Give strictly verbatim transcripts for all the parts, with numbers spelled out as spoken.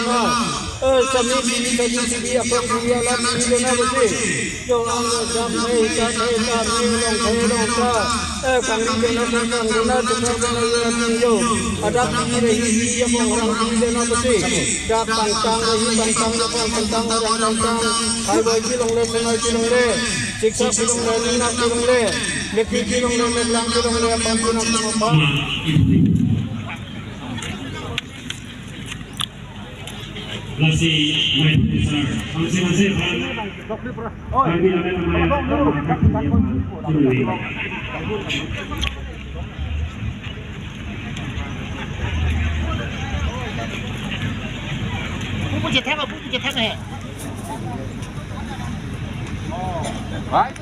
lena. Eh, sami sini sadi sidi akong sini alam sini lena besi. Jo ang jam hei ta hei ta ni long hei long ta. Eh, kangri jena kang jena jena jena jena jena jo. Adak sini rehi sini akong orang sini lena besi. Dak pangtang rehi pangtang akong pangtang orang pangtang. Hai boy kilong le senai kilong le. Siksa kilong le nina kilong le. Mekri kilong le meklang kilong le pangkuna pangkuna. Lasi, mai sir. Hamse hamse, Pak. Kami akan mai. Pupu je thang, pupu je thang hai. Hai.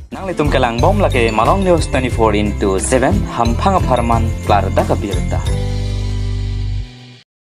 Nanglitum kelang bom lake Malong News twenty-four into seven, hamphang apharman klardak abirta.